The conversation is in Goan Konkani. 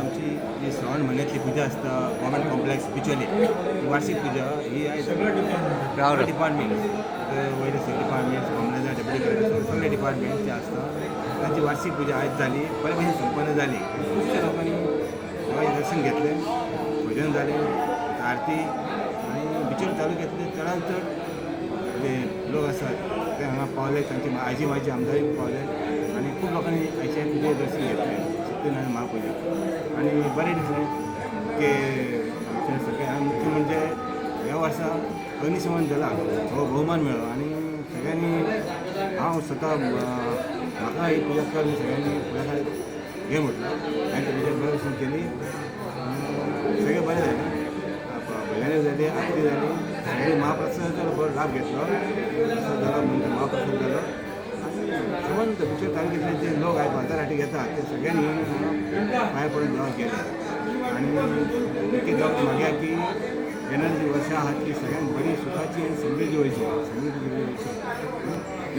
आमची जी श्रावण म्हयन्यातली पुजा आसता गव्हर्मेंट कॉम्प्लेक्स बिचोले, वार्षिक पुजा ही आयज सगळे डिपार्टमेंट, वयले सगळे डिपार्टमेंट, कॉमलेजा, डेप्युटी कलेक्टर, सगळे डिपार्टमेंट जे आसता तांची वार्षिक पुजा आयज जाली, बरे भशेन संपन्न जाली. खुबश्या लोकांनी देवाचें दर्शन घेतलें, भजन जालें, आरती. आनी बिचोले तालुक्यांतले चडांत चड जे लोक आसात ते हांगा पावले, तांची आजी माजी आमदारी पावले आनी खूब लोकांनी आयच्या पुजे दर्शन घेतलें, सत्यनारायण महापुजा. आनी बरें दिसलें की आमचें सगळें. आनी मुख्य म्हणजे ह्या वर्सा अग्निशमन दलाक हो भोवमान मेळ्ळो आनी सगळ्यांनी, हांव स्वता म्हाका ही पुजा कर, सगळ्यांनी फुडाकार घे म्हटलो आनी ती पुजा बरे भशेन केली. सगळें बरें जालें, भजनां जाली, आरती जाली, सगळ्यांनी महाप्रसादाचो बरो लाभ घेतलो, प्रसाद जालो म्हणजे महाप्रसाद जालो. आनी सबंद बिचोले तालुक्यांतले जे लोक आयज बाजाराटी घेतात ते सगळ्यांनी येवन हांगा पांय पडून देवाक गेले. आनी एक देवाक मागया की येणारी जी वर्षां आहात ती सगळ्यांक बरी सुखाची आनी समृद्धी वयची, समृद्धी वयची.